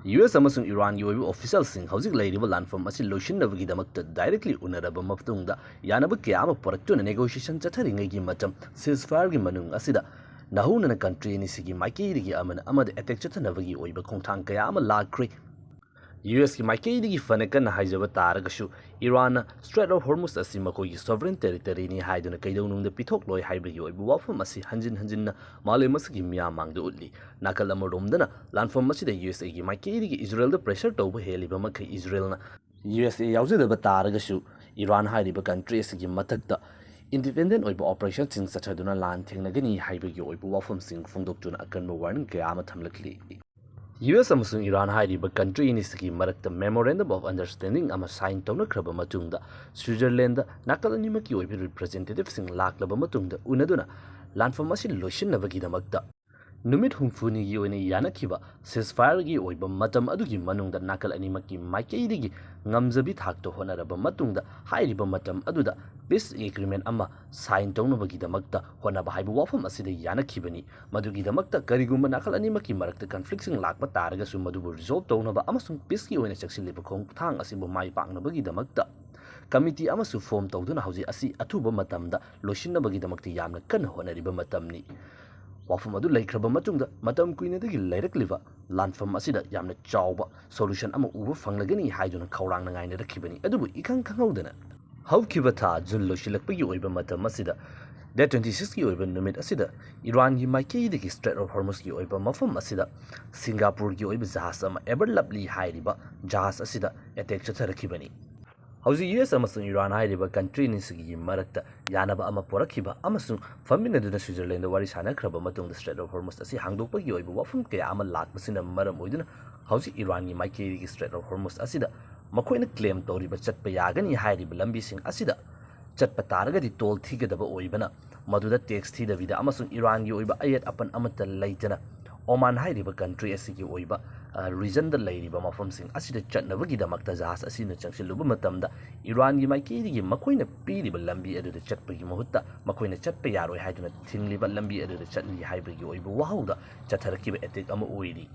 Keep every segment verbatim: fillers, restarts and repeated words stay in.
U S ꯑꯃꯁꯨꯡ ꯏꯔꯥꯟꯒꯤ ꯑꯣꯏꯕ ꯑꯣꯐꯤꯁꯤꯌꯦꯜꯁꯤꯡ ꯍꯧꯖꯤꯛ ꯂꯩꯔꯤꯕ ꯂꯥꯟꯐꯝ ꯑꯁꯤ ꯂꯣꯏꯁꯤꯟꯅꯕꯒꯤꯗꯃꯛꯇ ꯗꯥꯏꯔꯦꯛꯂꯤ ꯎꯅꯔꯕ ꯃꯇꯨꯡꯗ ꯌꯥꯅꯕ ꯀꯌꯥ ꯑꯃ ꯄꯨꯔꯛꯇꯨꯅ ꯅꯦꯒꯣꯁꯤꯌꯦꯁꯟ ꯆꯠꯊꯔꯤꯉꯩꯒꯤ ꯃꯇꯝ ceasefire-ꯒꯤ ꯃꯅꯨꯡ ꯑꯁꯤꯗ ꯅꯧꯍꯧꯅꯅ ꯀꯟꯇ꯭ꯔꯤ ꯑꯅꯤꯁꯤꯒꯤ ꯃꯥꯏꯀꯩꯗꯒꯤ ꯑꯃꯅ ꯑꯃꯗ ꯑꯦꯇꯦꯛ ꯆꯠꯊꯅꯕꯒꯤ ꯑꯣꯏꯕ ꯈꯣꯡꯊꯥꯡ ꯀꯌꯥ ꯑꯃ ꯂꯥꯛꯈ꯭ꯔꯦ꯫ ꯌꯨ ꯑꯦꯁꯀꯤ ꯃꯥꯏꯀꯩꯗꯒꯤ ꯐꯅ ꯀꯟꯅ ꯍꯥꯏꯖꯕ ꯇꯥꯔꯒꯁꯨ, ꯏꯔꯥꯟꯅ Strait of Hormuz ꯑꯁꯤ ꯃꯈꯣꯏꯒꯤ sovereign territory-ꯅꯤ ꯍꯥꯏꯗꯨꯅ ꯀꯩꯗꯧꯅꯨꯡꯗ ꯄꯤꯊꯣꯛꯂꯣꯏ ꯍꯥꯏꯕꯒꯤ ꯑꯣꯏꯕ ꯋꯥꯐꯝ ꯑꯁꯤ ꯍꯟꯖꯤꯟ ꯍꯟꯖꯤꯟꯅ ꯃꯥꯂꯦꯝ ꯑꯁꯤꯒꯤ ꯃꯤꯌꯥꯝ ꯃꯥꯡꯗ ꯎꯠꯂꯤ꯫ ꯅꯥꯀꯜ ꯑꯃꯔꯣꯝꯗꯅ ꯂꯥꯟꯐꯝ ꯑꯁꯤꯗ ꯌꯨ ꯑꯦꯁ ꯑꯦꯒꯤ ꯃꯥꯏꯀꯩꯗꯒꯤ ꯏꯖꯔꯦꯜꯗ pressure ꯇꯧꯕ ꯍꯦꯜꯂꯤꯕ ꯃꯈꯩ ꯏꯖꯔꯦꯜꯅ ꯌꯨ ꯑꯦꯁ ꯑꯦ ꯌꯥꯎꯖꯗꯕ ꯇꯥꯔꯒꯁꯨ ꯏꯔꯥꯟ ꯍꯥꯏꯔꯤꯕ ꯀꯟꯇ꯭ꯔꯤ ꯑꯁꯤꯒꯤ ꯃꯊꯛꯇ independent ꯑꯣꯏꯕ operation-ꯁꯤꯡ ꯆꯠꯊꯗꯨꯅ ꯂꯥꯟ ꯊꯦꯡꯅꯒꯅꯤ ꯍꯥꯏꯕꯒꯤ ꯑꯣꯏꯕ ꯋꯥꯐꯝꯁꯤꯡ ꯐꯣꯡꯗꯣꯛꯇꯨꯅ ꯑꯀꯟꯕ warning ꯀꯌꯥ ꯑꯃ ꯊꯝꯂꯛꯂꯤ꯫ ꯌꯨ ꯑꯦꯁ ꯑꯃꯁꯨꯡ ꯏꯔꯥꯟ ꯍꯥꯏꯔꯤꯕ ꯀꯟꯇ꯭ꯔꯤ ꯑꯅꯤꯁꯤꯒꯤ ꯃꯔꯛꯇ memorandum of understanding ꯑꯃ sign ꯇꯧꯅꯈ꯭ꯔꯕ ꯃꯇꯨꯡꯗ ꯁ꯭ꯋꯤꯖꯔꯂꯦꯟꯗ ꯅꯥꯀꯜ ꯑꯅꯤꯃꯛꯀꯤ ꯑꯣꯏꯕ representative-ꯁꯤꯡ ꯂꯥꯛꯂꯕ ꯃꯇꯨꯡꯗ ꯎꯅꯗꯨꯅ ꯂꯥꯟꯐꯝ ꯑꯁꯤ ꯂꯣꯏꯁꯤꯟꯅꯕꯒꯤꯗꯃꯛꯇ ꯅꯨꯃꯤꯠ ꯍꯨꯝꯐꯨꯅꯤꯒꯤ ꯑꯣꯏꯅ ꯌꯥꯅꯈꯤꯕ ceasefire-ꯒꯤ ꯑꯣꯏꯕ ꯃꯇꯝ ꯑꯗꯨꯒꯤ ꯃꯅꯨꯡꯗ ꯅꯥꯀꯜ ꯑꯅꯤꯃꯛꯀꯤ ꯃꯥꯏꯀꯩꯗꯒꯤ ꯉꯝꯖꯕꯤ ꯊꯥꯛꯇ ꯍꯣꯠꯅꯔꯕ ꯃꯇꯨꯡꯗ ꯍꯥꯏꯔꯤꯕ ꯃꯇꯝ ꯑꯗꯨꯗ peace agreement ꯑꯃ sign ꯇꯧꯅꯕꯒꯤꯗꯃꯛꯇ ꯍꯣꯠꯅꯕ ꯍꯥꯏꯕ ꯋꯥꯐꯝ ꯑꯁꯤꯗ ꯌꯥꯅꯈꯤꯕꯅꯤ꯫ ꯃꯗꯨꯒꯤꯗꯃꯛꯇ ꯀꯔꯤꯒꯨꯝꯕ ꯅꯥꯀꯜ ꯑꯅꯤꯃꯛꯀꯤ ꯃꯔꯛꯇ conflict-ꯁꯤꯡ ꯂꯥꯛꯄ ꯇꯥꯔꯒꯁꯨ ꯃꯗꯨꯕꯨ resolve ꯇꯧꯅꯕ ꯑꯃꯁꯨꯡ peace-ꯀꯤ ꯑꯣꯏꯅ ꯆꯪꯁꯤꯜꯂꯤꯕ ꯈꯣꯡꯊꯥꯡ ꯑꯁꯤꯕꯨ ꯃꯥꯏ ꯄꯥꯛꯅꯕꯒꯤꯗꯃꯛꯇ committee ꯑꯃꯁꯨ form ꯇꯧꯗꯨꯅ ꯍꯧꯖꯤꯛ ꯑꯁꯤ ꯑꯊꯨꯕ ꯃꯇꯝꯗ ꯂꯣꯏꯁꯤꯟꯅꯕꯒꯤꯗꯃꯛꯇ ꯌꯥꯝꯅ ꯀꯟꯅ ꯍꯣꯠꯅꯔꯤꯕ ꯃꯇꯝꯅꯤ꯫ ꯋꯥꯐꯝ ꯑꯗꯨ ꯂꯩꯈ꯭ꯔꯕ ꯃꯇꯨꯡꯗ ꯃꯇꯝ ꯀꯨꯏꯅꯗꯒꯤ ꯂꯩꯔꯛꯂꯤꯕ ꯂꯥꯟꯐꯝ ꯑꯁꯤꯗ ꯌꯥꯝꯅ ꯆꯥꯎꯕ solution ꯑꯃ ꯎꯕ ꯐꯪꯂꯒꯅꯤ ꯍꯥꯏꯗꯨꯅ ꯈꯧꯔꯥꯡꯅ ꯉꯥꯏꯅꯔꯛꯈꯤꯕꯅꯤ꯫ ꯑꯗꯨꯕꯨ ꯏꯈꯪ ꯈꯪꯍꯧꯗꯅ ꯍꯧꯈꯤꯕ ꯊꯥ ꯖꯨꯟ ꯂꯣꯏꯁꯤꯜꯂꯛꯄꯒꯤ ꯑꯣꯏꯕ ꯃꯇꯝ ꯑꯁꯤꯗ, date twenty six-ꯀꯤ ꯑꯣꯏꯕ ꯅꯨꯃꯤꯠ ꯑꯁꯤꯗ, ꯏꯔꯥꯟꯒꯤ ꯃꯥꯏꯀꯩꯗꯒꯤ Strait of Hormuz-ꯀꯤ ꯑꯣꯏꯕ ꯃꯐꯝ ꯑꯁꯤꯗ ꯁꯤꯡꯒꯥꯄꯨꯔꯒꯤ ꯑꯣꯏꯕ ꯖꯍꯥꯖ ꯑꯃ Ever Lovely ꯍꯥꯏꯔꯤꯕ ꯖꯍꯥꯖ ꯑꯁꯤꯗ attack ꯆꯠꯊꯔꯛꯈꯤꯕꯅꯤ꯫ ꯍꯧꯖꯤꯛ ꯌꯨ ꯑꯦꯁ ꯑꯃꯁꯨꯡ ꯏꯔꯥꯟ ꯍꯥꯏꯔꯤꯕ ꯀꯟꯇ꯭ꯔꯤ ꯑꯅꯤꯁꯤꯒꯤ ꯃꯔꯛꯇ ꯌꯥꯅꯕ ꯑꯃ ꯄꯨꯔꯛꯈꯤꯕ ꯑꯃꯁꯨꯡ ꯐꯝꯃꯤꯟꯅꯗꯨꯅ ꯁ꯭ꯋꯤꯖꯔꯂꯦꯟꯗ ꯋꯥꯔꯤ ꯁꯥꯅꯈ꯭ꯔꯕ ꯃꯇꯨꯡꯗ Strait of Hormuz ꯑꯁꯤ ꯍꯥꯡꯗꯣꯛꯄꯒꯤ ꯑꯣꯏꯕ ꯋꯥꯐꯝ ꯀꯌꯥ ꯑꯃ ꯂꯥꯛꯄꯁꯤꯅ ꯃꯔꯝ ꯑꯣꯏꯗꯨꯅ ꯍꯧꯖꯤꯛ ꯏꯔꯥꯟꯒꯤ ꯃꯥꯏꯀꯩꯗꯒꯤ Strait of Hormuz ꯑꯁꯤꯗ ꯃꯈꯣꯏꯅ claim ꯇꯧꯔꯤꯕ ꯆꯠꯄ ꯌꯥꯒꯅꯤ ꯍꯥꯏꯔꯤꯕ ꯂꯝꯕꯤꯁꯤꯡ ꯑꯁꯤꯗ ꯆꯠꯄ ꯇꯥꯔꯒꯗꯤ toll ꯊꯤꯒꯗꯕ ꯑꯣꯏꯕꯅ, ꯃꯗꯨꯗ tax ꯊꯤꯗꯕꯤꯗ ꯑꯃꯁꯨꯡ ꯏꯔꯥꯟꯒꯤ ꯑꯣꯏꯕ ꯑꯌꯦꯠ ꯑꯄꯟ ꯑꯃꯠꯇ ꯂꯩꯇꯅ ꯑꯣꯃꯥꯟ ꯍꯥꯏꯔꯤꯕ ꯀꯟꯇ꯭ꯔꯤ ꯑꯁꯤꯒꯤ ꯑꯣꯏꯕ, ꯑ, regionꯗ ꯂꯩꯔꯤꯕ ꯃꯐꯝꯁꯤꯡ ꯑꯁꯤꯗ ꯆꯠꯅꯕꯒꯤꯗꯃꯛꯇ ꯖꯍꯥꯖ ꯑꯁꯤꯅ ꯆꯪꯁꯤꯜꯂꯨꯕ ꯃꯇꯝꯗ ꯏꯔꯥꯟꯒꯤ ꯃꯥꯏꯀꯩꯗꯒꯤ ꯃꯈꯣꯏꯅ ꯄꯤꯔꯤꯕ ꯂꯝꯕꯤ ꯑꯗꯨꯗ ꯆꯠꯄꯒꯤ ꯃꯍꯨꯠꯇ ꯃꯈꯣꯏꯅ ꯆꯠꯄ ꯌꯥꯔꯣꯏ ꯍꯥꯏꯗꯨꯅ ꯊꯤꯡꯂꯤꯕ ꯂꯝꯕꯤ ꯑꯗꯨꯗ ꯆꯠꯂꯤ ꯍꯥꯏꯕꯒꯤ ꯑꯣꯏꯕ ꯋꯥꯍꯧꯗ ꯆꯠꯊꯔꯛꯈꯤꯕ attack ꯑꯃ ꯑꯣꯏꯔꯤ꯫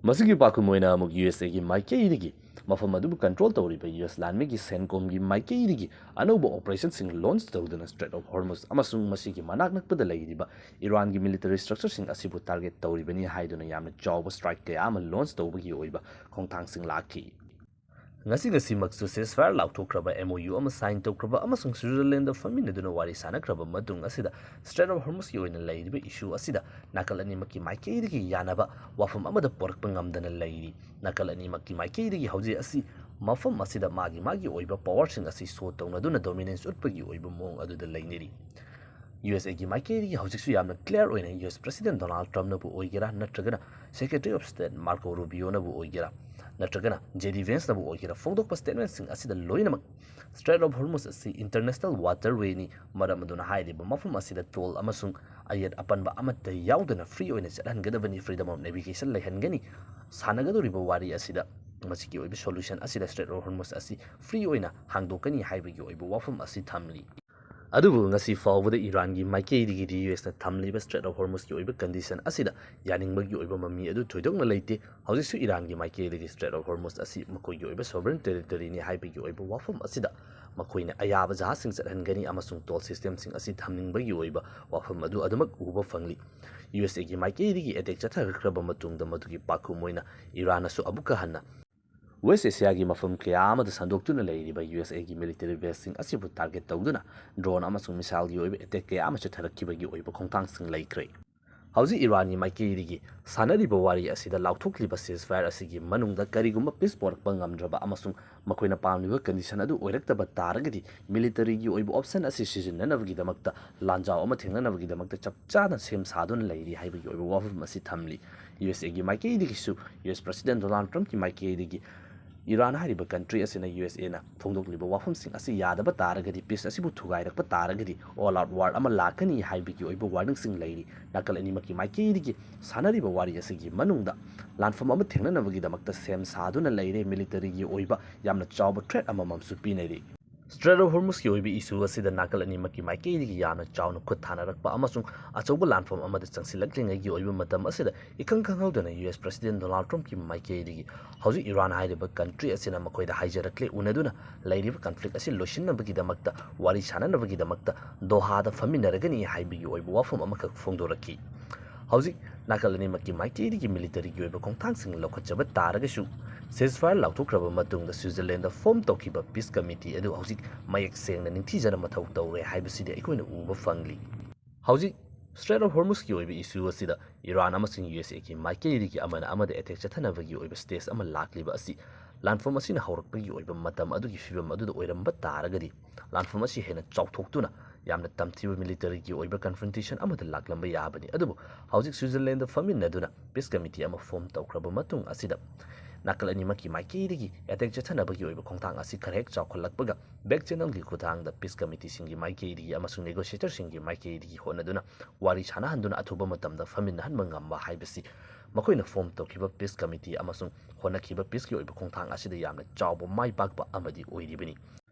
ꯃꯁꯤꯒꯤ ꯄꯥꯎꯈꯨꯝ ꯑꯣꯏꯅ ꯑꯃꯨꯛ ꯌꯨ ꯑꯦꯁ ꯑꯦꯒꯤ ꯃꯥꯏꯀꯩꯗꯒꯤ ꯃꯐꯝ ꯑꯗꯨꯕꯨ ꯀꯟꯇ꯭ꯔꯣꯜ ꯇꯧꯔꯤꯕ ꯌꯨ ꯑꯦꯁ ꯂꯥꯟꯃꯤꯒꯤ ꯁꯦꯟꯀꯣꯝꯒꯤ ꯃꯥꯏꯀꯩꯗꯒꯤ ꯑꯅꯧꯕ ꯑꯣꯄꯔꯦꯁꯟꯁꯤꯡ ꯂꯣꯟꯆ ꯇꯧꯗꯨꯅ ꯁ꯭ꯇ꯭ꯔꯦꯠ ꯑꯣꯐ ꯍꯣꯔꯃꯨꯁ ꯑꯃꯁꯨꯡ ꯃꯁꯤꯒꯤ ꯃꯅꯥꯛ ꯅꯛꯄꯗ ꯂꯩꯔꯤꯕ ꯏꯔꯥꯟꯒꯤ ꯃꯤꯂꯤꯇꯔꯤ ꯁ꯭ꯇ꯭ꯔꯛꯆꯔꯁꯤꯡ ꯑꯁꯤꯕꯨ ꯇꯥꯔꯒꯦꯠ ꯇꯧꯔꯤꯕꯅꯤ ꯍꯥꯏꯗꯨꯅ ꯌꯥꯝꯅ ꯆꯥꯎꯕ ꯁ꯭ꯇ꯭ꯔꯥꯏꯛ ꯀꯌꯥ ꯑꯃ ꯂꯣꯟꯆ ꯇꯧꯕꯒꯤ ꯑꯣꯏꯕ ꯈꯣꯡꯊꯥꯡꯁꯤꯡ ꯂꯥꯛꯈꯤ꯫ ꯉꯁꯤ ꯉꯁꯤꯃꯛꯁꯨ ꯁꯤꯁꯐꯥꯌꯔ ꯂꯥꯎꯊꯣꯛꯈ꯭ꯔꯕ, ꯑꯦꯝ ꯑꯣ ꯌꯨ ꯑꯃ ꯁꯥꯏꯟ ꯇꯧꯈ꯭ꯔꯕ ꯑꯃꯁꯨꯡ ꯁ꯭ꯋꯤꯖꯔꯂꯦꯟꯗ ꯐꯝꯃꯤꯟꯅꯗꯨꯅ ꯋꯥꯔꯤ ꯁꯥꯟꯅꯈ꯭ꯔꯕ ꯃꯇꯨꯡ ꯑꯁꯤꯗ ꯁ꯭ꯇ꯭ꯔꯦꯠ ꯑꯣꯐ ꯍꯣꯔꯃꯨꯁꯀꯤ ꯑꯣꯏꯅ ꯂꯩꯔꯤꯕ ꯏꯁꯨ ꯑꯁꯤꯗ ꯅꯥꯀꯜ ꯑꯅꯤꯃꯛꯀꯤ ꯃꯥꯏꯀꯩꯗꯒꯤ ꯌꯥꯅꯕ ꯋꯥꯐꯝ ꯑꯃꯗ ꯄꯨꯔꯛꯄ ꯉꯝꯗꯅ ꯂꯩꯔꯤ꯫ ꯅꯥꯀꯜ ꯑꯅꯤꯃꯛꯀꯤ ꯃꯥꯏꯀꯩꯗꯒꯤ ꯍꯧꯖꯤꯛ ꯑꯁꯤ ꯃꯐꯝ ꯑꯁꯤꯗ ꯃꯥꯒꯤ ꯃꯥꯒꯤ ꯑꯣꯏꯕ ꯄꯋꯥꯔꯁꯤꯡ ꯑꯁꯤ ꯁꯣ ꯇꯧꯅꯗꯨꯅ ꯗꯣꯃꯤꯅꯦꯟꯁ ꯎꯠꯄꯒꯤ ꯑꯣꯏꯕ ꯃꯑꯣꯡ ꯑꯗꯨꯗ ꯂꯩꯅꯔꯤ꯫ ꯌꯨ ꯑꯦꯁ ꯑꯦꯒꯤ ꯃꯥꯏꯀꯩꯗꯒꯤ ꯍꯧꯖꯤꯛꯁꯨ ꯌꯥꯝꯅ ꯀ꯭ꯂꯤꯌꯥꯔ ꯑꯣꯏꯅ ꯌꯨ ꯑꯦꯁ ꯄ꯭ꯔꯁꯤꯗꯦꯟ ꯗꯣꯅꯥꯜꯗ ꯇ꯭ꯔꯝꯞꯅꯕꯨ ꯑꯣꯏꯒꯦꯔꯥ, ꯅꯠꯇ꯭ꯔꯒꯅ ꯁꯦꯀ꯭ꯔꯦꯇꯔꯤ ꯑꯣꯐ ꯁ꯭ꯇꯦꯠ ꯃꯥꯔꯀꯣ ꯔꯨꯕꯤꯌꯣꯅꯕꯨ ꯑꯣꯏꯒꯦꯔꯥ, ꯅꯠꯇ꯭ꯔꯒꯅ ꯖꯦ ꯗꯤ ꯚꯦꯟꯁꯅꯕꯨ ꯑꯣꯏꯒꯦꯔꯥ, ꯐꯣꯡꯗꯣꯛꯄ ꯁ꯭ꯇꯦꯠꯃꯦꯟꯠꯁꯤꯡ ꯑꯁꯤꯗ ꯂꯣꯏꯅꯃꯛ ꯁ꯭ꯇ꯭ꯔꯦꯠ ꯑꯣꯐ ꯍꯣꯔꯃꯨꯁ ꯑꯁꯤ ꯏꯟꯇꯔꯅꯦꯁꯅꯦꯜ ꯋꯥꯇꯔꯋꯦꯅꯤ, ꯃꯔꯝ ꯑꯗꯨꯅ ꯍꯥꯏꯔꯤꯕ ꯃꯐꯝ ꯑꯁꯤꯗ ꯇꯣꯜ ꯑꯃꯁꯨꯡ ꯑꯌꯦꯠ ꯑꯄꯟꯕ ꯑꯃꯠꯇ ꯌꯥꯎꯗꯅ ꯐ꯭ꯔꯤ ꯑꯣꯏꯅ ꯆꯠꯍꯟꯒꯗꯕꯅꯤ, ꯐ꯭ꯔꯤꯗꯝ ꯑꯣꯐ ꯅꯦꯚꯤꯒꯦꯁꯟ ꯂꯩꯍꯟꯒꯅꯤ꯫ ꯁꯥꯟꯅꯒꯗꯧꯔꯤꯕ ꯋꯥꯔꯤ ꯑꯁꯤꯗ ꯃꯁꯤꯒꯤ ꯑꯣꯏꯕ ꯁꯣꯂꯨꯁꯟ ꯑꯁꯤꯗ ꯁ꯭ꯇ꯭ꯔꯦꯠ ꯑꯣꯐ ꯍꯣꯔꯃꯨꯁ ꯑꯁꯤ ꯐ꯭ꯔꯤ ꯑꯣꯏꯅ ꯍꯥꯡꯗꯣꯛꯀꯅꯤ ꯍꯥꯏꯕꯒꯤ ꯑꯣꯏꯕ ꯋꯥꯐꯝ ꯑꯁꯤ ꯊꯝꯂꯤ꯫ ꯑꯗꯨꯕꯨ ꯉꯁꯤ ꯐꯥꯎꯕꯗ ꯏꯔꯥꯟꯒꯤ ꯃꯥꯏꯀꯩꯗꯒꯤꯗꯤ ꯌꯨ ꯑꯦꯁꯅ ꯊꯝꯂꯤꯕ ꯁ꯭ꯇ꯭ꯔꯦꯠ ꯑꯣꯐ ꯍꯣꯔꯃꯨꯁꯀꯤ ꯑꯣꯏꯕ ꯀꯟꯗꯤꯁꯟ ꯑꯁꯤꯗ ꯌꯥꯅꯤꯡꯕꯒꯤ ꯑꯣꯏꯕ ꯃꯃꯤ ꯑꯗꯨ ꯊꯣꯏꯗꯣꯛꯅ ꯂꯩꯇꯦ꯫ ꯍꯧꯖꯤꯛꯁꯨ ꯏꯔꯥꯟꯒꯤ ꯃꯥꯏꯀꯩꯗꯒꯤ ꯁ꯭ꯇ꯭ꯔꯦꯠ ꯑꯣꯐ ꯍꯣꯔꯃꯨꯁ ꯑꯁꯤ ꯃꯈꯣꯏꯒꯤ ꯑꯣꯏꯕ ꯁꯣꯚꯔꯦꯟ ꯇꯦꯔꯤꯇꯣꯔꯤꯅꯤ ꯍꯥꯏꯕꯒꯤ ꯑꯣꯏꯕ ꯋꯥꯐꯝ ꯑꯁꯤꯗ ꯃꯈꯣꯏꯅ ꯑꯌꯥꯕ ꯖꯍꯥꯖꯁꯤꯡ ꯆꯠꯍꯟꯒꯅꯤ ꯑꯃꯁꯨꯡ ꯇꯣꯜ ꯁꯤꯁꯇꯦꯝꯁꯤꯡ ꯑꯁꯤ ꯊꯝꯅꯤꯡꯕꯒꯤ ꯑꯣꯏꯕ ꯋꯥꯐꯝ ꯑꯗꯨ ꯑꯗꯨꯃꯛ ꯎꯕ ꯐꯪꯂꯤ꯫ ꯌꯨ ꯑꯦꯁ ꯑꯦꯒꯤ ꯃꯥꯏꯀꯩꯗꯒꯤ ꯑꯦꯇꯦꯛ ꯆꯠꯊꯈ꯭ꯔꯕ ꯃꯇꯨꯡꯗ ꯃꯗꯨꯒꯤ ꯄꯥꯎꯈꯨꯝ ꯑꯣꯏꯅ ꯏꯔꯥꯟꯅꯁꯨ ꯑꯃꯨꯛꯀ ꯍꯟꯅ ꯋꯦꯁ ꯑꯦꯁꯤꯌꯥꯒꯤ ꯃꯐꯝ ꯀꯌꯥ ꯑꯃꯗ ꯁꯟꯗꯣꯛꯇꯨꯅ ꯂꯩꯔꯤꯕ ꯌꯨ ꯑꯦꯁ ꯑꯦꯒꯤ ꯃꯤꯂꯤꯇꯔꯤ ꯕꯦꯁꯁꯤꯡ ꯑꯁꯤꯕꯨ ꯇꯥꯔꯒꯦꯠ ꯇꯧꯗꯨꯅ ꯗ꯭ꯔꯣꯟ ꯑꯃꯁꯨꯡ ꯃꯤꯁꯥꯏꯜꯒꯤ ꯑꯣꯏꯕ ꯑꯦꯇꯦꯛ ꯀꯌꯥ ꯑꯃ ꯆꯠꯊꯔꯛꯈꯤꯕꯒꯤ ꯑꯣꯏꯕ ꯈꯣꯡꯊꯥꯡꯁꯤꯡ ꯂꯩꯈ꯭ꯔꯦ꯫ ꯍꯧꯖꯤꯛ ꯏꯔꯥꯟꯒꯤ ꯃꯥꯏꯀꯩꯗꯒꯤ ꯁꯥꯟꯅꯔꯤꯕ ꯋꯥꯔꯤ ꯑꯁꯤꯗ ꯂꯥꯎꯊꯣꯛꯂꯤꯕ ꯁꯤꯁꯐꯥꯌꯔ ꯑꯁꯤꯒꯤ ꯃꯅꯨꯡꯗ ꯀꯔꯤꯒꯨꯝꯕ ꯄꯤꯁ ꯄꯣꯔꯛꯄ ꯉꯝꯗ꯭ꯔꯕ ꯑꯃꯁꯨꯡ ꯃꯈꯣꯏꯅ ꯄꯥꯝꯂꯤꯕ ꯀꯟꯗꯤꯁꯟ ꯑꯗꯨ ꯑꯣꯏꯔꯛꯇꯕ ꯇꯥꯔꯒꯗꯤ ꯃꯤꯂꯤꯇꯔꯤꯒꯤ ꯑꯣꯏꯕ ꯑꯣꯞꯁꯟ ꯑꯁꯤ ꯁꯤꯖꯤꯟꯅꯅꯕꯒꯤꯗꯃꯛꯇ ꯂꯥꯟꯖꯥꯎ ꯑꯃ ꯊꯦꯡꯅꯅꯕꯒꯤꯗꯃꯛꯇ ꯆꯞ ꯆꯥꯅ ꯁꯦꯝ ꯁꯥꯗꯨꯅ ꯂꯩꯔꯤ ꯍꯥꯏꯕꯒꯤ ꯑꯣꯏꯕ ꯋꯥꯐꯝ ꯑꯁꯤ ꯊꯝꯂꯤ꯫ ꯌꯨ ꯑꯦꯁ ꯑꯦꯒꯤ ꯃꯥꯏꯀꯩꯗꯒꯤꯁꯨ ꯌꯨ ꯑꯦꯁ ꯄ꯭ꯔꯁꯤꯗꯦꯟ ꯗꯣꯅꯥꯜꯗ ꯇ꯭ꯔꯝꯞꯀꯤ ꯃꯥꯏꯀꯩꯗꯒꯤ ꯏꯔꯥꯟ ꯍꯥꯏꯔꯤꯕ ꯀꯟꯇ꯭ꯔꯤ ꯑꯁꯤꯅ ꯌꯨ ꯑꯦꯁ ꯑꯦꯅ ꯐꯣꯡꯗꯣꯛꯂꯤꯕ ꯋꯥꯐꯝꯁꯤꯡ ꯑꯁꯤ ꯌꯥꯗꯕ ꯇꯥꯔꯒꯗꯤ, ꯄꯤꯁ ꯑꯁꯤꯕꯨ ꯊꯨꯒꯥꯏꯔꯛꯄ ꯇꯥꯔꯒꯗꯤ ꯑꯣꯜ ꯑꯥꯎꯠ ꯋꯥꯔ ꯑꯃ ꯂꯥꯛꯀꯅꯤ ꯍꯥꯏꯕꯒꯤ ꯑꯣꯏꯕ ꯋꯥꯔꯅꯤꯡꯁꯤꯡ ꯂꯩꯔꯤ꯫ ꯅꯥꯀꯜ ꯑꯅꯤꯃꯛꯀꯤ ꯃꯥꯏꯀꯩꯗꯒꯤ ꯁꯥꯟꯅꯔꯤꯕ ꯋꯥꯔꯤ ꯑꯁꯤꯒꯤ ꯃꯅꯨꯡꯗ ꯂꯥꯟꯐꯝ ꯑꯃ ꯊꯦꯡꯅꯅꯕꯒꯤꯗꯃꯛꯇ ꯁꯦꯝ ꯁꯥꯗꯨꯅ ꯂꯩꯔꯦ꯫ ꯃꯤꯂꯤꯇꯔꯤꯒꯤ ꯑꯣꯏꯕ ꯌꯥꯝꯅ ꯆꯥꯎꯕ ꯊ꯭ꯔꯦꯠ ꯑꯃꯃꯝꯁꯨ ꯄꯤꯅꯔꯤ꯫ Strait of Hormuzꯀꯤ ꯑꯣꯏꯕ issue ꯑꯁꯤꯗ ꯅꯥꯀꯜ ꯑꯅꯤꯃꯛꯀꯤ ꯃꯥꯏꯀꯩꯗꯒꯤ ꯌꯥꯝꯅ ꯆꯥꯎꯅ ꯈꯨꯠ ꯊꯥꯅꯔꯛꯄ ꯑꯃꯁꯨꯡ ꯑꯆꯧꯕ ꯂꯥꯟꯐꯝ ꯑꯃꯗ ꯆꯪꯁꯤꯜꯂꯛꯂꯤꯉꯩꯒꯤ ꯑꯣꯏꯕ ꯃꯇꯝ ꯑꯁꯤꯗ, ꯏꯈꯪ ꯈꯪꯍꯧꯗꯅ ꯌꯨ ꯑꯦꯁ President Donald Trumpꯀꯤ ꯃꯥꯏꯀꯩꯗꯒꯤ ꯍꯧꯖꯤꯛ ꯏꯔꯥꯟ ꯍꯥꯏꯔꯤꯕ country ꯑꯁꯤꯅ ꯃꯈꯣꯏꯗ ꯍꯥꯏꯖꯔꯛꯂꯦ, ꯎꯅꯗꯨꯅ ꯂꯩꯔꯤꯕ conflict ꯑꯁꯤ ꯂꯣꯏꯁꯤꯟꯅꯕꯒꯤꯗꯃꯛꯇ, ꯋꯥꯔꯤ ꯁꯥꯟꯅꯅꯕꯒꯤꯗꯃꯛꯇ ꯗꯣꯍꯥꯗ ꯐꯝꯃꯤꯟꯅꯔꯒꯅꯤ ꯍꯥꯏꯕꯒꯤ ꯑꯣꯏꯕ ꯋꯥꯐꯝ ꯑꯃꯈꯛ ꯐꯣꯡꯗꯣꯔꯛꯈꯤ꯫ ꯍꯧꯖꯤꯛ ꯅꯥꯀꯜ ꯑꯅꯤꯃꯛꯀꯤ ꯃꯥꯏꯀꯩꯗꯒꯤ militaryꯒꯤ ꯑꯣꯏꯕ ꯈꯣꯡꯊꯥꯡꯁꯤꯡ ꯂꯧꯈꯠꯆꯕ ꯇꯥꯔꯒꯁꯨ, ceasefire ꯂꯥꯎꯊꯣꯛꯈ꯭ꯔꯕ ꯃꯇꯨꯡꯗ Switzerlandꯗ form ꯇꯧꯈꯤꯕ peace committee ꯑꯗꯨ ꯍꯧꯖꯤꯛ ꯃꯌꯦꯛ ꯁꯦꯡꯅ ꯅꯤꯡꯊꯤꯖꯅ ꯃꯊꯧ ꯇꯧꯔꯦ ꯍꯥꯏꯕꯁꯤꯗꯤ ꯑꯩꯈꯣꯏꯅ ꯎꯕ ꯐꯪꯂꯤ꯫ ꯍꯧꯖꯤꯛ Strait of Hormuzꯀꯤ ꯑꯣꯏꯕ issue ꯑꯁꯤꯗ ꯏꯔꯥꯟ ꯑꯃꯁꯨꯡ ꯌꯨ ꯑꯦꯁ ꯑꯦꯒꯤ ꯃꯥꯏꯀꯩꯗꯒꯤ ꯑꯃꯅ ꯑꯃꯗ attack ꯆꯠꯊꯅꯕꯒꯤ ꯑꯣꯏꯕ stage ꯑꯃ ꯂꯥꯛꯂꯤꯕ ꯑꯁꯤ, ꯂꯥꯟꯐꯝ ꯑꯁꯤꯅ ꯍꯧꯔꯛꯄꯒꯤ ꯑꯣꯏꯕ ꯃꯇꯝ ꯑꯗꯨꯒꯤ ꯐꯤꯕꯝ ꯑꯗꯨꯗ ꯑꯣꯏꯔꯝꯕ ꯇꯥꯔꯒꯗꯤ, ꯂꯥꯟꯐꯝ ꯑꯁꯤ ꯍꯦꯟꯅ ꯆꯥꯎꯊꯣꯛꯇꯨꯅ ꯌꯥꯝꯅ ꯇꯝꯊꯤꯕ militaryꯒꯤ ꯑꯣꯏꯕ confrontation ꯑꯃꯗ ꯂꯥꯛꯂꯝꯕ ꯌꯥꯕꯅꯤ꯫ ꯑꯗꯨꯕꯨ ꯍꯧꯖꯤꯛ Switzerlandꯗ ꯐꯝꯃꯤꯟꯅꯗꯨꯅ peace committee ꯑꯃ form ꯇꯧꯈ꯭ꯔꯕ ꯃꯇꯨꯡ ꯑꯁꯤꯗ, ꯅꯥꯀꯜ ꯑꯅꯤꯃꯛꯀꯤ ꯃꯥꯏꯀꯩꯗꯒꯤ attack ꯆꯠꯊꯅꯕꯒꯤ ꯑꯣꯏꯕ ꯈꯣꯡꯊꯥꯡ ꯑꯁꯤ ꯈꯔ ꯍꯦꯛ ꯆꯥꯎꯈꯠꯂꯛꯄꯒ, back channelꯒꯤ ꯈꯨꯠꯊꯥꯡꯗ peace committeeꯁꯤꯡꯒꯤ ꯃꯥꯏꯀꯩꯗꯒꯤ ꯑꯃꯁꯨꯡ negotiatorꯁꯤꯡꯒꯤ ꯃꯥꯏꯀꯩꯗꯒꯤ ꯍꯣꯠꯅꯗꯨꯅ ꯋꯥꯔꯤ ꯁꯥꯟꯅꯍꯟꯗꯨꯅ ꯑꯊꯨꯕ ꯃꯇꯝꯗ ꯐꯝꯃꯤꯟꯅꯍꯟꯕ ꯉꯝꯕ ꯍꯥꯏꯕꯁꯤ ꯃꯈꯣꯏꯅ form ꯇꯧꯈꯤꯕ peace committee ꯑꯃꯁꯨꯡ ꯍꯣꯠꯅꯈꯤꯕ peaceꯀꯤ ꯑꯣꯏꯕ ꯈꯣꯡꯊꯥꯡ ꯑꯁꯤꯗ ꯌꯥꯝꯅ ꯆꯥꯎꯕ ꯃꯥꯏ ꯄꯥꯛꯄ ꯑꯃꯗꯤ ꯑꯣꯏꯔꯤꯕꯅꯤ꯫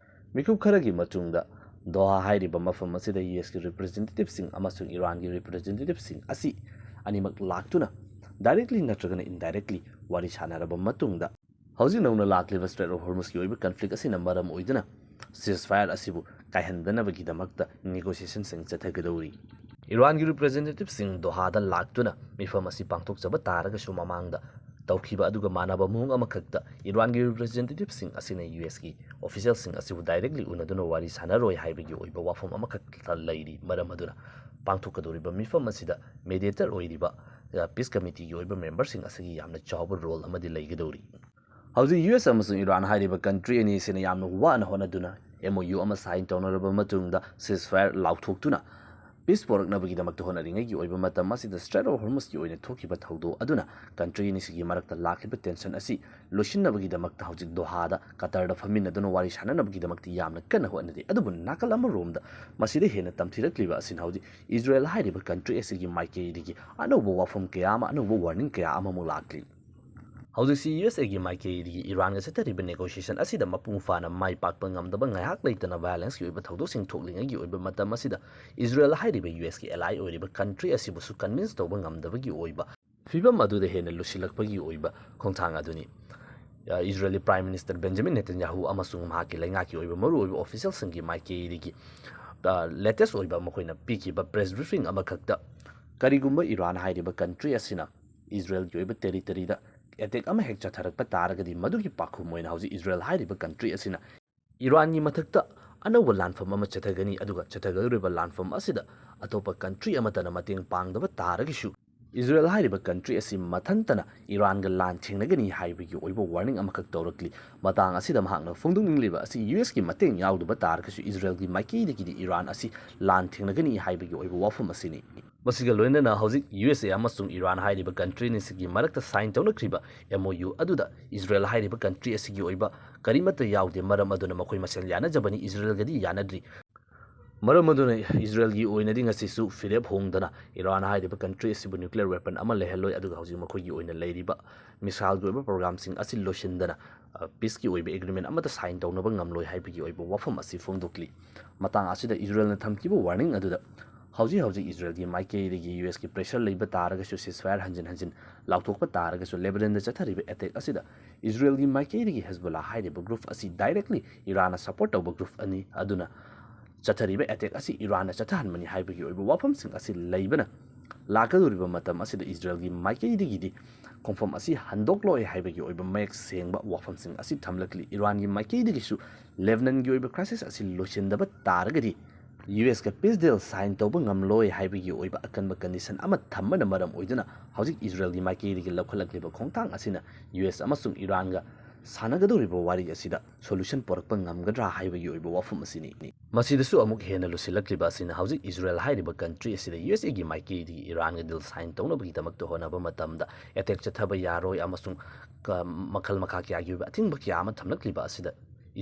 ꯃꯤꯀꯨꯞ ꯈꯔꯒꯤ ꯃꯇꯨꯡꯗ ꯗꯣꯍꯥ ꯍꯥꯏꯔꯤꯕ ꯃꯐꯝ ꯑꯁꯤꯗ ꯌꯨ ꯑꯦꯁꯀꯤ representativeꯁꯤꯡ ꯑꯃꯁꯨꯡ ꯏꯔꯥꯟꯒꯤ representativeꯁꯤꯡ ꯑꯁꯤ ꯑꯅꯤꯃꯛ ꯂꯥꯛꯇꯨꯅ directly ꯅꯠꯇ꯭ꯔꯒꯅ indirectly ꯋꯥꯔꯤ ꯁꯥꯟꯅꯔꯕ ꯃꯇꯨꯡꯗ, ꯍꯧꯖꯤꯛ ꯅꯧꯅ ꯂꯥꯛꯂꯤꯕ Strait of Hormuzꯀꯤ ꯑꯣꯏꯕ conflict ꯑꯁꯤꯅ ꯃꯔꯝ ꯑꯣꯏꯗꯨꯅ ceasefire ꯑꯁꯤꯕꯨ ꯀꯥꯏꯍꯟꯗꯅꯕꯒꯤꯗꯃꯛꯇ negotiationꯁꯤꯡ ꯆꯠꯊꯒꯗꯧꯔꯤ꯫ ꯏꯔꯥꯟꯒꯤ representativeꯁꯤꯡ ꯗꯣꯍꯥꯗ ꯂꯥꯛꯇꯨꯅ ꯃꯤꯐꯝ ꯑꯁꯤ ꯄꯥꯡꯊꯣꯛꯆꯕ ꯇꯥꯔꯒꯁꯨ, ꯃꯃꯥꯡꯗ ꯇꯧꯈꯤꯕ ꯑꯗꯨꯒ ꯃꯥꯟꯅꯕ ꯃꯑꯣꯡ ꯑꯃꯈꯛꯇ ꯏꯔꯥꯟꯒꯤ representativeꯁꯤꯡ ꯑꯁꯤꯅ ꯌꯨ ꯑꯦꯁꯀꯤ officialꯁꯤꯡ ꯑꯁꯤꯕꯨ directly ꯎꯅꯗꯨꯅ ꯋꯥꯔꯤ ꯁꯥꯟꯅꯔꯣꯏ ꯍꯥꯏꯕꯒꯤ ꯑꯣꯏꯕ ꯋꯥꯐꯝ ꯑꯃꯈꯛꯇ ꯂꯩꯔꯤ꯫ ꯃꯔꯝ ꯑꯗꯨꯅ ꯄꯥꯡꯊꯣꯛꯀꯗꯧꯔꯤꯕ ꯃꯤꯐꯝ ꯑꯁꯤꯗ mediator ꯑꯣꯏꯔꯤꯕ, ꯑ, peace committeeꯒꯤ ꯑꯣꯏꯕ memberꯁꯤꯡ ꯑꯁꯤꯒꯤ ꯌꯥꯝꯅ ꯆꯥꯎꯕ role ꯑꯃꯗꯤ ꯂꯩꯒꯗꯧꯔꯤ꯫ ꯍꯧꯖꯤꯛ ꯌꯨ ꯑꯦꯁ ꯑꯃꯁꯨꯡ ꯏꯔꯥꯟ ꯍꯥꯏꯔꯤꯕ country ꯑꯅꯤꯁꯤꯅ ꯌꯥꯝꯅ ꯋꯥꯅ ꯍꯣꯠꯅꯗꯨꯅ M O U ꯑꯃ sign ꯇꯧꯅꯔꯕ ꯃꯇꯨꯡꯗ ceasefire ꯂꯥꯎꯊꯣꯛꯇꯨꯅ peace ꯄꯣꯔꯛꯅꯕꯒꯤꯗꯃꯛꯇ ꯍꯣꯠꯅꯔꯤꯉꯩꯒꯤ ꯑꯣꯏꯕ ꯃꯇꯝ ꯑꯁꯤꯗ Strait of Hormuzꯀꯤ ꯑꯣꯏꯅ ꯊꯣꯛꯈꯤꯕ ꯊꯧꯗꯣꯛ ꯑꯗꯨꯅ country ꯑꯅꯤꯁꯤꯒꯤ ꯃꯔꯛꯇ ꯂꯥꯛꯂꯤꯕ tension ꯑꯁꯤ ꯂꯣꯏꯁꯤꯟꯅꯕꯒꯤꯗꯃꯛꯇ ꯍꯧꯖꯤꯛ ꯗꯣꯍꯥꯗ ꯀꯇꯔꯗ ꯐꯝꯃꯤꯟꯅꯗꯨꯅ ꯋꯥꯔꯤ ꯁꯥꯟꯅꯅꯕꯒꯤꯗꯃꯛꯇ ꯌꯥꯝꯅ ꯀꯟꯅ ꯍꯣꯠꯅꯔꯤ꯫ ꯑꯗꯨꯕꯨ ꯅꯥꯀꯜ ꯑꯃꯔꯣꯝꯗ ꯃꯁꯤꯗ ꯍꯦꯟꯅ ꯇꯝꯊꯤꯔꯛꯂꯤꯕ ꯑꯁꯤꯅ ꯍꯧꯖꯤꯛ ꯏꯖꯔꯦꯜ ꯍꯥꯏꯔꯤꯕ country ꯑꯁꯤꯒꯤ ꯃꯥꯏꯀꯩꯗꯒꯤ ꯑꯅꯧꯕ ꯋꯥꯐꯝ ꯀꯌꯥ ꯑꯃ, ꯑꯅꯧꯕ warning ꯀꯌꯥ ꯑꯃꯃꯨꯛ ꯂꯥꯛꯂꯤ꯫ ꯍꯧꯖꯤꯛꯁꯤ ꯌꯨ ꯑꯦꯁ ꯑꯦꯒꯤ ꯃꯥꯏꯀꯩꯗꯒꯤ ꯏꯔꯥꯟꯒ ꯆꯠꯊꯔꯤꯕ negotiation ꯑꯁꯤꯗ ꯃꯄꯨꯡ ꯐꯥꯅ ꯃꯥꯏ ꯄꯥꯛꯄ ꯉꯝꯗꯕ, ꯉꯥꯏꯍꯥꯛ ꯂꯩꯇꯅ violenceꯀꯤ ꯑꯣꯏꯕ ꯊꯧꯗꯣꯛꯁꯤꯡ ꯊꯣꯛꯂꯤꯉꯩꯒꯤ ꯑꯣꯏꯕ ꯃꯇꯝ ꯑꯁꯤꯗ ꯏꯖꯔꯦꯜ ꯍꯥꯏꯔꯤꯕ ꯌꯨ ꯑꯦꯁꯀꯤ ally ꯑꯣꯏꯔꯤꯕ country ꯑꯁꯤꯕꯨꯁꯨ convince ꯇꯧꯕ ꯉꯝꯗꯕꯒꯤ ꯑꯣꯏꯕ ꯐꯤꯕꯝ ꯑꯗꯨꯗ ꯍꯦꯟꯅ ꯂꯨꯁꯤꯜꯂꯛꯄꯒꯤ ꯑꯣꯏꯕ ꯈꯣꯡꯊꯥꯡ ꯑꯗꯨꯅꯤ꯫ ꯑ, ꯏꯖꯔꯦꯜꯒꯤ Prime Minister Benjamin Netanyahu ꯑꯃꯁꯨꯡ ꯃꯍꯥꯛꯀꯤ ꯂꯩꯉꯥꯛꯀꯤ ꯑꯣꯏꯕ ꯃꯔꯨꯑꯣꯏꯕ officialꯁꯤꯡꯒꯤ ꯃꯥꯏꯀꯩꯗꯒꯤ, ꯑ, latest ꯑꯣꯏꯕ ꯃꯈꯣꯏꯅ ꯄꯤꯈꯤꯕ press briefing ꯑꯃꯈꯛꯇ, ꯀꯔꯤꯒꯨꯝꯕ ꯏꯔꯥꯟ ꯍꯥꯏꯔꯤꯕ country ꯑꯁꯤꯅ ꯏꯖꯔꯦꯜꯒꯤ ꯑꯣꯏꯕ territoryꯗ attack ꯑꯃ ꯍꯦꯛ ꯆꯠꯊꯔꯛꯄ ꯇꯥꯔꯒꯗꯤ, ꯃꯗꯨꯒꯤ ꯄꯥꯎꯈꯨꯝ ꯑꯣꯏꯅ ꯍꯧꯖꯤꯛ ꯏꯖꯔꯦꯜ ꯍꯥꯏꯔꯤꯕ country ꯑꯁꯤꯅ ꯏꯔꯥꯟꯒꯤ ꯃꯊꯛꯇ ꯑꯅꯧꯕ ꯂꯥꯟꯐꯝ ꯑꯃ ꯆꯠꯊꯒꯅꯤ, ꯑꯗꯨꯒ ꯆꯠꯊꯒꯗꯧꯔꯤꯕ ꯂꯥꯟꯐꯝ ꯑꯁꯤꯗ ꯑꯇꯣꯞꯄ country ꯑꯃꯠꯇꯅ ꯃꯇꯦꯡ ꯄꯥꯡꯗꯕ ꯇꯥꯔꯒꯁꯨ, ꯏꯖꯔꯦꯜ ꯍꯥꯏꯔꯤꯕ country ꯑꯁꯤ ꯃꯊꯟꯇꯅ ꯏꯔꯥꯟꯒ ꯂꯥꯟ ꯊꯦꯡꯅꯒꯅꯤ ꯍꯥꯏꯕꯒꯤ ꯑꯣꯏꯕ warning ꯑꯃꯈꯛ ꯇꯧꯔꯛꯂꯤ꯫ ꯃꯇꯥꯡ ꯑꯁꯤꯗ ꯃꯍꯥꯛꯅ ꯐꯣꯡꯗꯣꯛꯅꯤꯡꯂꯤꯕ ꯑꯁꯤ ꯌꯨ ꯑꯦꯁꯀꯤ ꯃꯇꯦꯡ ꯌꯥꯎꯗꯕ ꯇꯥꯔꯒꯁꯨ ꯏꯖꯔꯦꯜꯒꯤ ꯃꯥꯏꯀꯩꯗꯒꯤꯗꯤ ꯏꯔꯥꯟ ꯑꯁꯤ ꯂꯥꯟ ꯊꯦꯡꯅꯒꯅꯤ ꯍꯥꯏꯕꯒꯤ ꯑꯣꯏꯕ ꯋꯥꯐꯝ ꯑꯁꯤꯅꯤ꯫ ꯃꯁꯤꯒ ꯂꯣꯏꯅꯅ ꯍꯧꯖꯤꯛ ꯌꯨ ꯑꯦꯁ ꯑꯦ ꯑꯃꯁꯨꯡ ꯏꯔꯥꯟ ꯍꯥꯏꯔꯤꯕ country ꯑꯅꯤꯁꯤꯒꯤ ꯃꯔꯛꯇ sign ꯇꯧꯅꯈ꯭ꯔꯤꯕ M O U ꯑꯗꯨꯗ ꯏꯖꯔꯦꯜ ꯍꯥꯏꯔꯤꯕ country ꯑꯁꯤꯒꯤ ꯑꯣꯏꯕ ꯀꯔꯤꯃꯠꯇ ꯌꯥꯎꯗꯦ꯫ ꯃꯔꯝ ꯑꯗꯨꯅ ꯃꯈꯣꯏ ꯃꯁꯦꯜ ꯌꯥꯅꯖꯕꯅꯤ, ꯏꯖꯔꯦꯜꯒꯗꯤ ꯌꯥꯅꯗ꯭ꯔꯤ꯫ ꯃꯔꯝ ꯑꯗꯨꯅ ꯏꯖꯔꯦꯜꯒꯤ ꯑꯣꯏꯅꯗꯤ ꯉꯁꯤꯁꯨ ꯐꯤꯔꯦꯞ ꯍꯣꯡꯗꯅ ꯏꯔꯥꯟ ꯍꯥꯏꯔꯤꯕ country ꯑꯁꯤꯕꯨ nuclear weapon ꯑꯃ ꯂꯩꯍꯜꯂꯣꯏ, ꯑꯗꯨꯒ ꯍꯧꯖꯤꯛ ꯃꯈꯣꯏꯒꯤ ꯑꯣꯏꯅ ꯂꯩꯔꯤꯕ missileꯒꯤ ꯑꯣꯏꯕ programꯁꯤꯡ ꯑꯁꯤ ꯂꯣꯏꯁꯤꯟꯗꯅ, ꯑ, peaceꯀꯤ ꯑꯣꯏꯕ agreement ꯑꯃꯠꯇ sign ꯇꯧꯅꯕ ꯉꯝꯂꯣꯏ ꯍꯥꯏꯕꯒꯤ ꯑꯣꯏꯕ ꯋꯥꯐꯝ ꯑꯁꯤ ꯐꯣꯡꯗꯣꯛꯂꯤ꯫ ꯃꯇꯥꯡ ꯑꯁꯤꯗ ꯏꯖꯔꯦꯜꯅ ꯊꯝꯈꯤꯕ warning ꯑꯗꯨꯗ ꯍꯧꯖꯤꯛ ꯍꯧꯖꯤꯛ ꯏꯖꯔꯦꯜꯒꯤ ꯃꯥꯏꯀꯩꯗꯒꯤ ꯌꯨ ꯑꯦꯁꯀꯤ pressure ꯂꯩꯕ ꯇꯥꯔꯒꯁꯨ, ceasefire ꯍꯟꯖꯤꯟ ꯍꯟꯖꯤꯟ ꯂꯥꯎꯊꯣꯛꯄ ꯇꯥꯔꯒꯁꯨ, ꯂꯦꯕꯅꯟꯗ ꯆꯠꯊꯔꯤꯕ attack ꯑꯁꯤꯗ ꯏꯖꯔꯦꯜꯒꯤ ꯃꯥꯏꯀꯩꯗꯒꯤ ꯍꯦꯖꯕꯣꯂꯥ ꯍꯥꯏꯔꯤꯕ group ꯑꯁꯤ directly ꯏꯔꯥꯟꯅ support ꯇꯧꯕ group ꯑꯅꯤ ꯑꯗꯨꯅ ꯆꯠꯊꯔꯤꯕ attack ꯑꯁꯤ ꯏꯔꯥꯟꯅ ꯆꯠꯊꯍꯟꯕꯅꯤ ꯍꯥꯏꯕꯒꯤ ꯑꯣꯏꯕ ꯋꯥꯐꯝꯁꯤꯡ ꯑꯁꯤ ꯂꯩꯕꯅ, ꯂꯥꯛꯀꯗꯧꯔꯤꯕ ꯃꯇꯝ ꯑꯁꯤꯗ ꯏꯖꯔꯦꯜꯒꯤ ꯃꯥꯏꯀꯩꯗꯒꯤꯗꯤ ꯈꯣꯡꯐꯝ ꯑꯁꯤ ꯍꯟꯗꯣꯛꯂꯣꯏ ꯍꯥꯏꯕꯒꯤ ꯑꯣꯏꯕ ꯃꯌꯦꯛ ꯁꯦꯡꯕ ꯋꯥꯐꯝꯁꯤꯡ ꯑꯁꯤ ꯊꯝꯂꯛꯂꯤ꯫ ꯏꯔꯥꯟꯒꯤ ꯃꯥꯏꯀꯩꯗꯒꯤꯁꯨ ꯂꯦꯕꯅꯟꯒꯤ ꯑꯣꯏꯕ crisis ꯑꯁꯤ ꯂꯣꯏꯁꯤꯟꯗꯕ ꯇꯥꯔꯒꯗꯤ, ꯌꯨ ꯑꯦꯁꯀ peace deal sign ꯇꯧꯕ ꯉꯝꯂꯣꯏ ꯍꯥꯏꯕꯒꯤ ꯑꯣꯏꯕ ꯑꯀꯟꯕ condition ꯑꯃ ꯊꯝꯕꯅ ꯃꯔꯝ ꯑꯣꯏꯗꯨꯅ, ꯍꯧꯖꯤꯛ ꯏꯖꯔꯦꯜꯒꯤ ꯃꯥꯏꯀꯩꯗꯒꯤ ꯂꯧꯈꯠꯂꯛꯂꯤꯕ ꯈꯣꯡꯊꯥꯡ ꯑꯁꯤꯅ ꯌꯨ ꯑꯦꯁ ꯑꯃꯁꯨꯡ ꯏꯔꯥꯟꯒ ꯁꯥꯟꯅꯒꯗꯧꯔꯤꯕ ꯋꯥꯔꯤ ꯑꯁꯤꯗ solution ꯄꯨꯔꯛꯄ ꯉꯝꯒꯗ꯭ꯔꯥ ꯍꯥꯏꯕꯒꯤ ꯑꯣꯏꯕ ꯋꯥꯐꯝ ꯑꯁꯤꯅꯤ꯫ ꯃꯁꯤꯗꯁꯨ ꯑꯃꯨꯛ ꯍꯦꯟꯅ ꯂꯨꯁꯤꯜꯂꯛꯂꯤꯕ ꯑꯁꯤꯅ ꯍꯧꯖꯤꯛ ꯏꯖꯔꯦꯜ ꯍꯥꯏꯔꯤꯕ country ꯑꯁꯤꯗ ꯌꯨ ꯑꯦꯁ ꯑꯦꯒꯤ ꯃꯥꯏꯀꯩꯗꯒꯤ ꯏꯔꯥꯟꯒ deal sign ꯇꯧꯅꯕꯒꯤꯗꯃꯛꯇ ꯍꯣꯠꯅꯕ ꯃꯇꯝꯗ attack ꯆꯠꯊꯕ ꯌꯥꯔꯣꯏ ꯑꯃꯁꯨꯡ ꯀ-, ꯃꯈꯜ ꯃꯈꯥ ꯀꯌꯥꯒꯤ ꯑꯣꯏꯕ ꯑꯊꯤꯡꯕ ꯀꯌꯥ ꯑꯃ ꯊꯝꯂꯛꯂꯤꯕ ꯑꯁꯤꯗ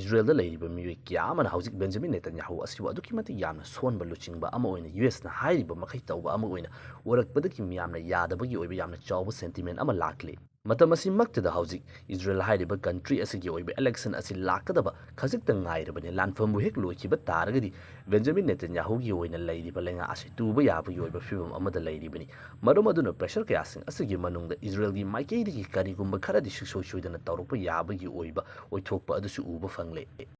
ꯏꯖꯔꯦꯜꯗ ꯂꯩꯔꯤꯕ ꯃꯤꯑꯣꯏ ꯀꯌꯥ ꯑꯃꯅ ꯍꯧꯖꯤꯛ ꯕꯦꯟꯖꯥꯃꯤꯟ ꯅꯦꯇꯟꯌꯥꯍꯨ ꯑꯁꯤꯕꯨ ꯑꯗꯨꯛꯀꯤ ꯃꯇꯤꯛ ꯌꯥꯝꯅ ꯁꯣꯟꯕ ꯂꯨꯆꯤꯡꯕ ꯑꯃ ꯑꯣꯏꯅ, ꯌꯨ ꯑꯦꯁꯅ ꯍꯥꯏꯔꯤꯕ ꯃꯈꯩ ꯇꯧꯕ ꯑꯃ ꯑꯣꯏꯅ ꯎꯔꯛꯄꯗꯒꯤ ꯃꯤꯌꯥꯝꯅ ꯌꯥꯗꯕꯒꯤ ꯑꯣꯏꯕ ꯌꯥꯝꯅ ꯆꯥꯎꯕ sentiment ꯑꯃ ꯂꯥꯛꯂꯤ꯫ ꯃꯇꯝ ꯑꯁꯤꯃꯛꯇꯗ ꯍꯧꯖꯤꯛ ꯏꯖꯔꯦꯜ ꯍꯥꯏꯔꯤꯕ ꯀꯟꯇ꯭ꯔꯤ ꯑꯁꯤꯒꯤ ꯑꯣꯏꯕ ꯏꯂꯦꯛꯁꯟ ꯑꯁꯤ ꯂꯥꯛꯀꯗꯕ ꯈꯖꯤꯛꯇ ꯉꯥꯏꯔꯕꯅꯤ꯫ ꯂꯥꯟꯐꯝꯕꯨ ꯍꯦꯛ ꯂꯣꯏꯈꯤꯕ ꯇꯥꯔꯒꯗꯤ ꯕꯦꯟꯖꯥꯃꯤꯟ ꯅꯦꯇꯟꯌꯥꯍꯨꯒꯤ ꯑꯣꯏꯅ ꯂꯩꯔꯤꯕ ꯂꯩꯉꯥꯛ ꯑꯁꯤ ꯇꯨꯕ ꯌꯥꯕꯒꯤ ꯑꯣꯏꯕ ꯐꯤꯕꯝ ꯑꯃꯗ ꯂꯩꯔꯤꯕꯅꯤ꯫ ꯃꯔꯝ ꯑꯗꯨꯅ ꯄ꯭ꯔꯦꯁꯔ ꯀꯌꯥꯁꯤꯡ ꯑꯁꯤꯒꯤ ꯃꯅꯨꯡꯗ ꯏꯖꯔꯦꯜꯒꯤ ꯃꯥꯏꯀꯩꯗꯒꯤ ꯀꯔꯤꯒꯨꯝꯕ ꯈꯔꯗꯤ ꯁꯨꯡꯁꯣꯏ ꯁꯣꯏꯗꯅ ꯇꯧꯔꯛꯄ ꯌꯥꯕꯒꯤ ꯑꯣꯏꯕ ꯑꯣꯏꯊꯣꯛꯄ ꯑꯗꯨꯁꯨ ꯎꯕ ꯐꯪꯂꯦ꯫